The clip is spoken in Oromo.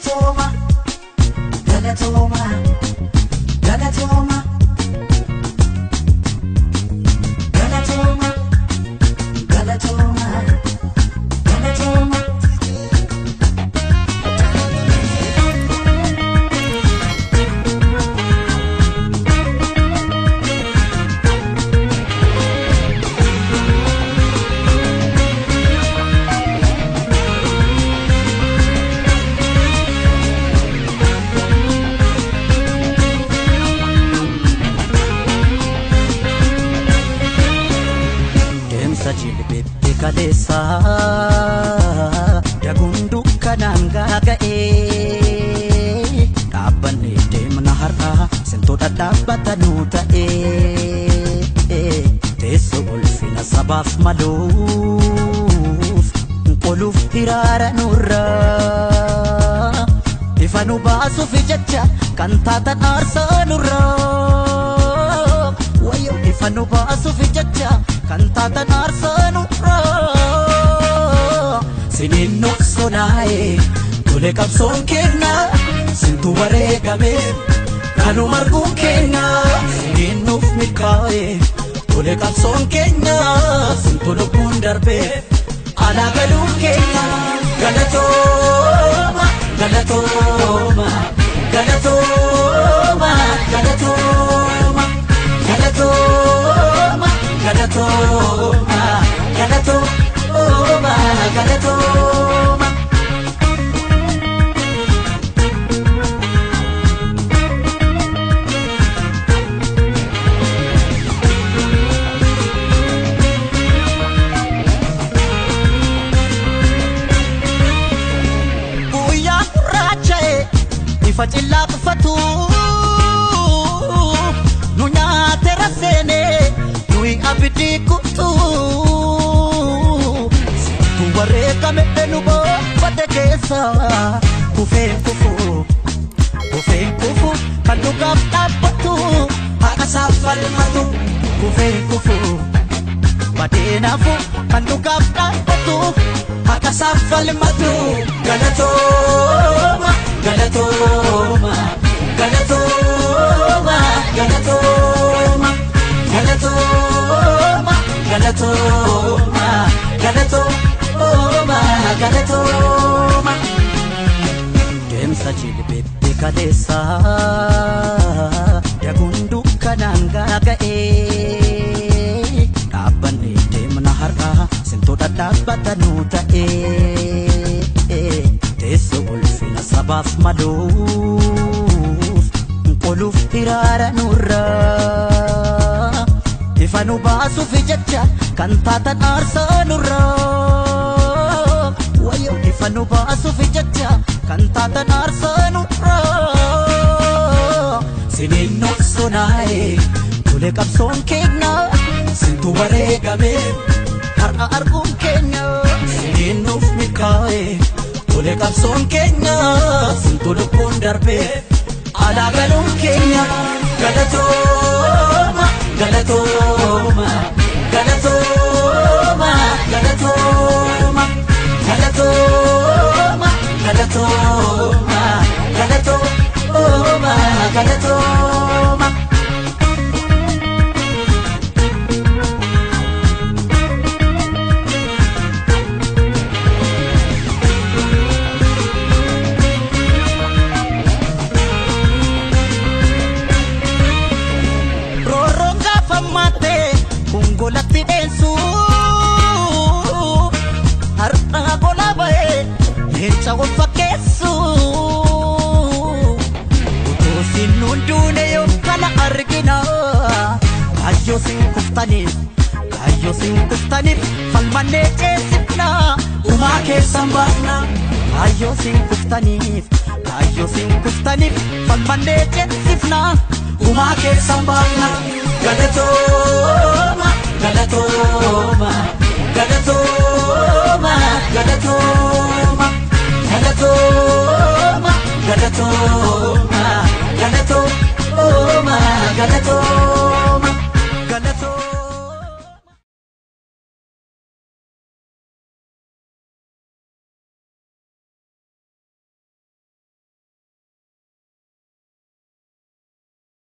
Galatoma, Galatoma, Galatoma, Galatoma, Galatoma, Galatoma. Jilbeetti kaleessa daguun dukkanaan gaaga'ee dhaabbannee deemna har'a sintoota dhaabbatanuu ta'ee teessoo ulfina sabaaf maluuf qoluuf hiraara nurra ifa nu baasuuf jecha kan taatan aarsaa nurra wayyoo ifa nu baasuuf jecha kan taatan aarsaa nurra siniin noqsonaaye tole qabsoon kenna sintu wareegame kanuma arguun kenna siniin nuuf milkaa'e tole qabsoon kenna sintu lubbuun darbe alaa galuun kenna. Galatooma, galatooma, galatooma, galatooma, galatooma, galatooma, galatooma, galatooma. Guyyaa gurraacha'e ifa cillaa uffatu nu nyaate raseene nuyi abidii kutu sintu wareegame nu boonfate keessa kufeen kufu kufeen kufu kan dhugaaf dhaabbatu haqa isaaf falmatu kufeen kufu badeenaafu kan dhugaaf dhaabbatu haqa isaaf falmatu. Galatooma, galatooma, galatooma, galatooma, galatooma, galatooma, galatooma, galatooma. Deemsa jilbeetti kaleessa daguun dukkanaan gaaga'ee dhaabbannee deemna har'a sintoota dhaabbatanuu ta'ee teessoo ulfina sabaaf maluuf qoluuf hiraara nurra ifa nu baasuuf jecha kan taatan aarsaa nurra wayyoo ifa nu baasuuf jecha kan taatan aarsaa nurra siniin noqsonaaye tole qabsoon keenya sintu wareegame har'a arguun keenya siniin nuuf milkaa'e tole qabsoon keenya sintu lubbuun darbe alaa galuun keenya. Galatooma, galatooma, galatooma, galatooma, galatooma, galatooma, galatooma, galatooma. Roorroon gaafa maatee gongolatti dheessu har'a gola ba'ee leenca of fakkeessu utuu sin hunduune yoo kana argina kaayyoo sin kuftaniif kaayyoo sin kuftaniif falmannee ceesifna gumaa keessan baafna kaayyoo sin kuftaniif kaayyoo sin kuftaniif falmannee ceesifna gumaa keessan baafna. Galatooma,